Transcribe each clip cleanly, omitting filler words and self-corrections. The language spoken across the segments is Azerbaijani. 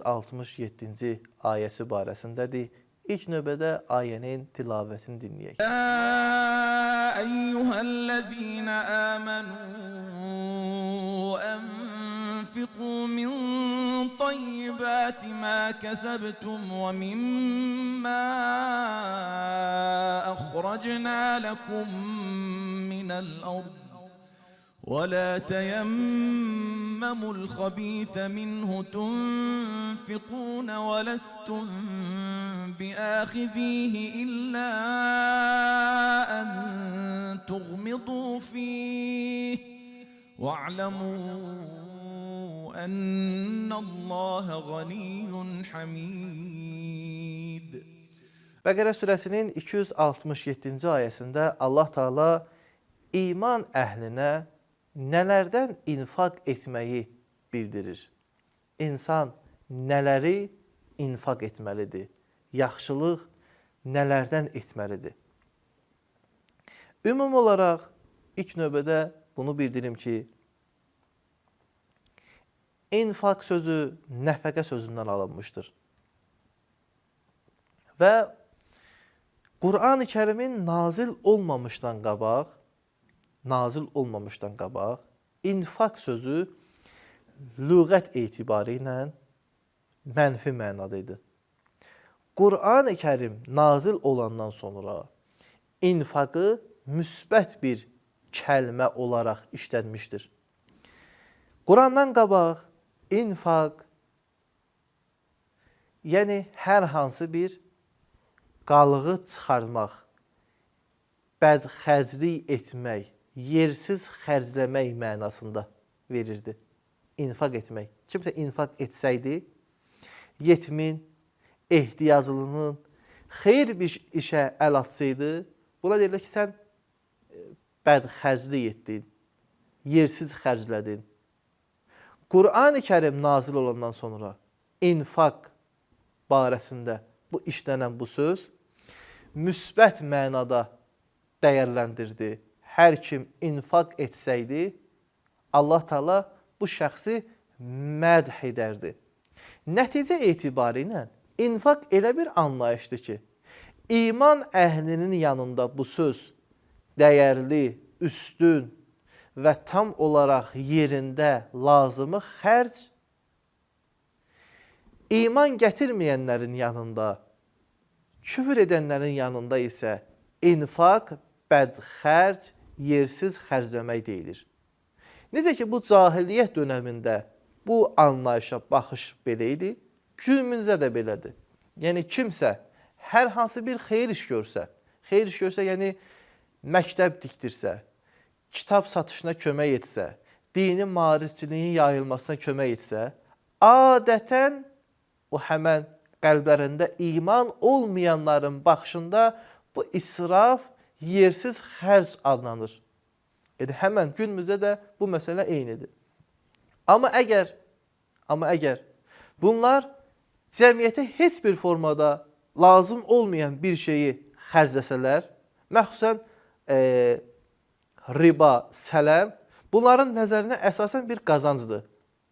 267-ci ayəsi barəsindədir. İlk növbədə ayənin tilavətini dinləyək. Ya eyyuhellezîne âmenû enfiqû min tayyibâti mâ kesebtum ve mimmâ ahracnâ lekum minel ard. ولا تيمموا الخبيث منه تنفقون ولستم بآخذيه إلا أن تغمضوا فيه واعلموا أن الله غني حميد. Bəqərə surəsinin 267-ci ayəsində Allah Teala iman əhlinə nələrdən infaq etməyi bildirir. İnsan nələri infaq etməlidir? Yaxşılıq nələrdən etməlidir? Ümumi olaraq ilk növbədə bunu bildirim ki, infaq sözü nəfəqə sözündən alınmışdır. Və Qur'an-ı Kərimin nazil olmamışdan qabaq infaq sözü lüğət etibarı ilə mənfi mənada idi. Qur'an-ı Kərim nazil olandan sonra infaqı müsbət bir kəlmə olaraq işlənmişdir. Qur'andan qabaq infaq, yəni hər hansı bir qalığı çıxarmaq, bədxərclik etmək, yersiz xərcləmək mənasında verirdi. İnfaq etmək. Kimsə infaq etsəydi, yetimin, ehtiyaclının xeyir bir işə əl atsaydı, buna deyirlər ki, sən bədxərclik etdin, yersiz xərclədin. Qur'an-ı Kərim nazil olandan sonra infaq barəsində bu işlənən bu söz müsbət mənada dəyərləndirdi. Hər kim infaq etsəydi, Allah Teala bu şəxsi mədh edərdi. Nəticə etibarı ilə infaq elə bir anlayışdır ki, iman əhlinin yanında bu söz dəyərli, üstün və tam olaraq yerində lazımı xərc, iman gətirməyənlərin yanında, küfür edənlərin yanında isə infaq, bədxərc, yersiz xərcləmək deyilir. Necə ki, bu cahiliyyət dönəmində bu anlayışa baxış belə idi, günümüzdə də belədir. Yəni, kimsə hər hansı bir xeyir iş görsə, yəni məktəb dikdirsə, kitab satışına kömək etsə, dini maarifçiliyin yayılmasına kömək etsə, adətən o həmən qəlblərində iman olmayanların baxışında bu israf, yersiz xərc adlanır. Yəni, həmən günümüzdə də bu məsələ eynidir. Amma əgər bunlar cəmiyyətə heç bir formada lazım olmayan bir şeyi xərcləsələr, məxsusən riba, sələm, bunların nəzərinə əsasən bir qazancdır.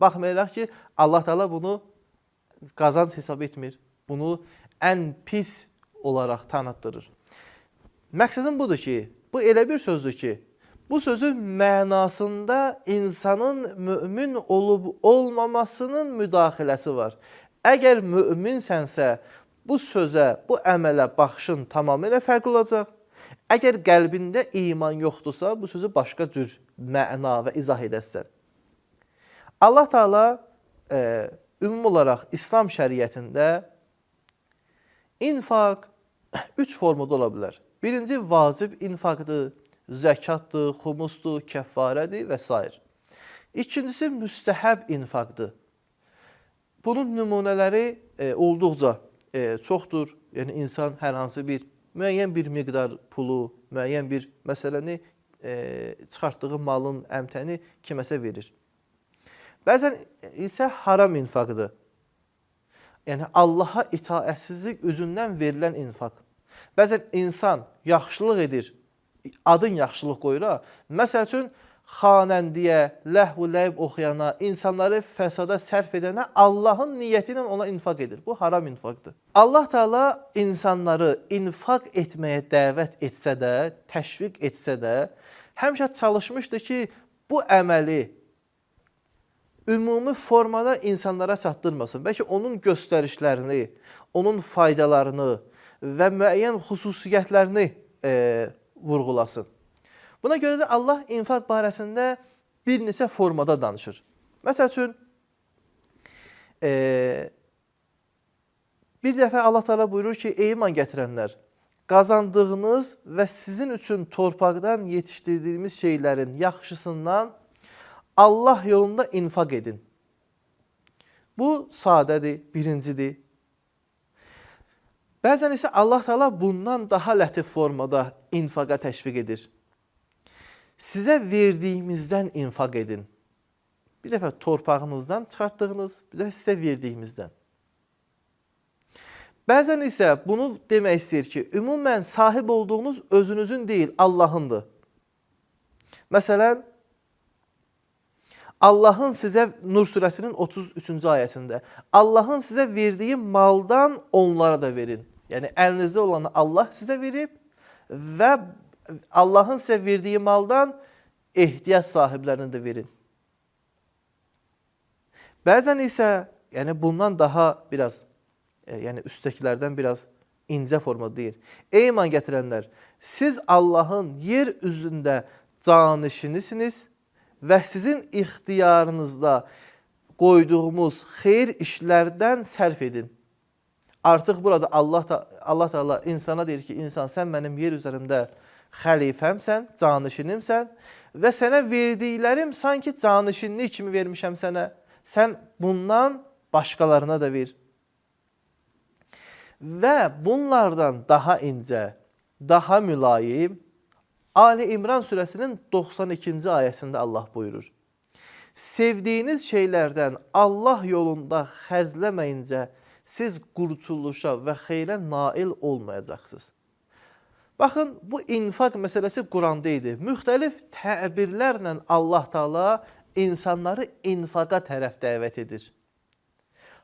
Baxmayaraq ki, Allah Teala bunu qazanc hesab etmir. Bunu ən pis olaraq tanıtdırır. Məqsədim budur ki, bu elə bir sözdür ki, bu sözün mənasında insanın mümin olub olmamasının müdaxiləsi var. Əgər müminsənsə, bu sözə, bu əmələ baxışın tamamilə fərqli olacaq. Əgər qəlbində iman yoxdursa, bu sözü başqa cür məna və izah edəsən. Allah Teala ümumi olaraq İslam şəriətində infaq 3 formada ola bilər. Birinci, vacib infaqdır, zəkatdır, xumusdur, kəffarədir və s. İkincisi, müstəhəb infaqdır. Bunun nümunələri olduqca çoxdur. Yəni, insan hər hansı bir müəyyən bir miqdar pulu, müəyyən bir məsələni çıxartdığı malın əmtəni kiməsə verir. Bəzən isə haram infaqdır. Yəni, Allaha itaətsizlik üzündən verilən infaq. Bəzən insan yaxşılıq edir, adın yaxşılıq qoyur. Məsəl üçün, Xanəndiyə, ləhv-ü ləib oxuyana, insanları fəsada sərf edənə Allahın niyyəti ilə ona infaq edir. Bu haram infaqdır. Allah Teala insanları infaq etməyə dəvət etsə də, təşviq etsə də, həmişə çalışmışdı ki, bu əməli ümumi formada insanlara çatdırmasın. Bəlkə onun göstərişlərini, onun faydalarını və müəyyən xüsusiyyətlərini vurğulasın. Buna görə də Allah infaq barəsində bir neçə formada danışır. Məsəl üçün, bir dəfə Allah Teala buyurur ki, ey iman gətirənlər, qazandığınız və sizin üçün torpaqdan yetişdirdiyimiz şeylərin yaxşısından Allah yolunda infaq edin. Bu sadədir, birincidir. Bəzən isə Allah Teala bundan daha lətif formada infaqa təşviq edir. Sizə verdiyimizdən infaq edin. Bir dəfə torpağınızdan çıxartdığınız, bir dəfə sizə verdiyimizdən. Bəzən isə bunu demək istəyir ki, ümumən sahib olduğunuz özünüzün deyil, Allahındır. Məsələn, Allahın sizə, Nur surəsinin 33-cü ayəsində, Allahın sizə verdiyi maldan onlara da verin. Yəni, əlinizdə olanı Allah sizə verib və Allahın sizə verdiyi maldan ehtiyac sahiblərinə də verin. Bəzən isə, yəni bundan daha biraz, yəni üstəkilərdən biraz incə formada deyir. Ey iman gətirənlər, siz Allahın yer üzündə canişinisiniz və sizin ixtiyarınızda qoyduğumuz xeyir işlərdən sərf edin. Artıq burada Allah Teala insana deyir ki, insan sən mənim yer üzərimdə xəlifəmsən, canişinimsən və sənə verdiklərim sanki canişinlik kimi vermişəm sənə. Sən bundan başqalarına da ver. Və bunlardan daha incə, daha mülayim Ali İmran surəsinin 92-ci ayəsində Allah buyurur. Sevdiyiniz şeylərdən Allah yolunda xərcləməyincə siz qurtuluşa və xeyrə nail olmayacaqsınız. Baxın, bu infaq məsələsi Quranda idi. Müxtəlif təbirlərlə Allah Teala insanları infaqa tərəf dəvət edir.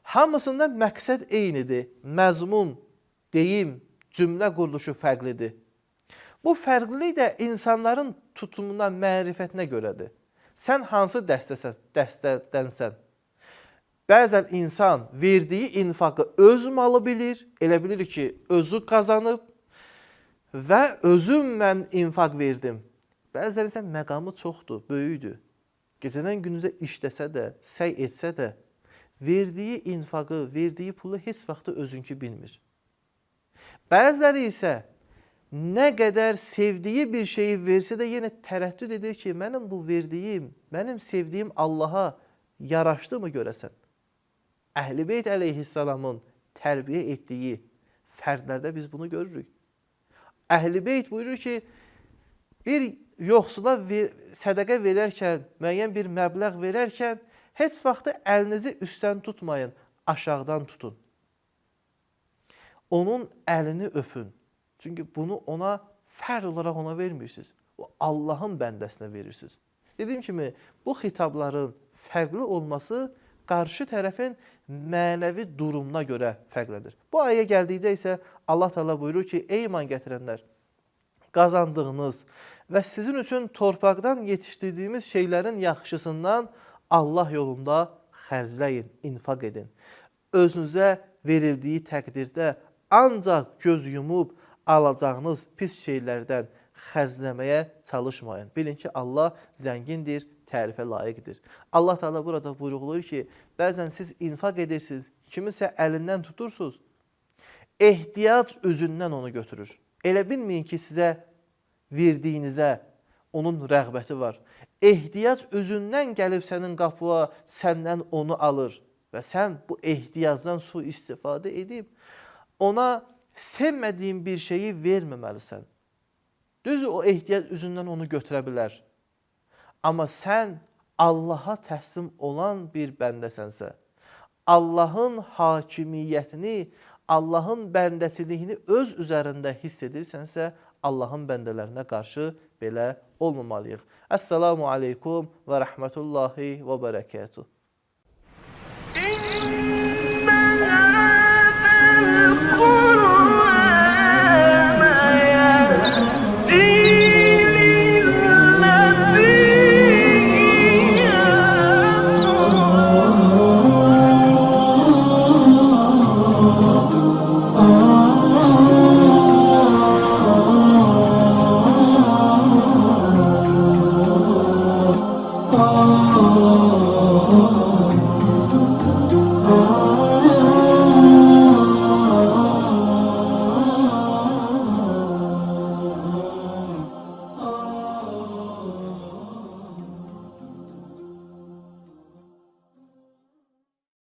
Hamısında məqsəd eynidir. Məzmun, deyim, cümlə quruluşu fərqlidir. Bu fərqlilik də insanların tutumuna, mərifətinə görədir. Sən hansı dəstədənsən? Bəzən insan verdiyi infaqı öz malı bilir, elə bilir ki, özü qazanıb və özüm mən infaq verdim. Bəziləri isə məqamı çoxdur, böyükdür. Gecədən gündüzə işləsə də, səy etsə də, verdiyi infaqı, verdiyi pulu heç vaxtı özünkü bilmir. Bəziləri isə nə qədər sevdiyi bir şeyi versə də yenə tərəddüd edir ki, mənim bu verdiyim, mənim sevdiyim Allaha yaraşdı mı görəsən? Əhl-i Beyt əleyhissalamın tərbiyə etdiyi fərdlərdə biz bunu görürük. Əhl-i Beyt buyurur ki, bir yoxsula sədəqə verərkən, müəyyən bir məbləğ verərkən heç vaxtı əlinizi üstdən tutmayın, aşağıdan tutun. Onun əlini öpün. Çünki bunu ona fərd olaraq ona vermirsiniz. O Allahın bəndəsinə verirsiniz. Dediyim kimi, bu xitabların fərqli olması qarşı tərəfin mənəvi durumuna görə fərqlənir. Bu ayə gəldikdə isə Allah Teala buyurur ki, ey iman gətirənlər, qazandığınız və sizin üçün torpaqdan yetişdirdiyimiz şeylərin yaxşısından Allah yolunda xərcləyin, infaq edin. Özünüzə verildiyi təqdirdə ancaq göz yumub alacağınız pis şeylərdən xərcləməyə çalışmayın. Bilin ki, Allah zəngindir, tərifə layiqdir. Allah Teala burada vurğulayır ki, bəzən siz infaq edirsiniz, kimisə əlindən tutursunuz, ehtiyac üzündən onu götürür. Elə bilməyin ki, sizə verdiyinizə onun rəğbəti var. Ehtiyac üzündən gəlib sənin qapıya, səndən onu alır və sən bu ehtiyacdan sui-istifadə edib ona sevmədiyin bir şeyi verməməlisən. Düzdür, o ehtiyac üzündən onu götürə bilər. Amma sən Allaha təslim olan bir bəndəsənsə, Allahın hakimiyyətini, Allahın bəndəçiliyini öz üzərində hiss edirsənsə, Allahın bəndələrinə qarşı belə olmamalıyıq. Əssalamu aleykum və rəhmətullahi və bərəkətuh. Oh.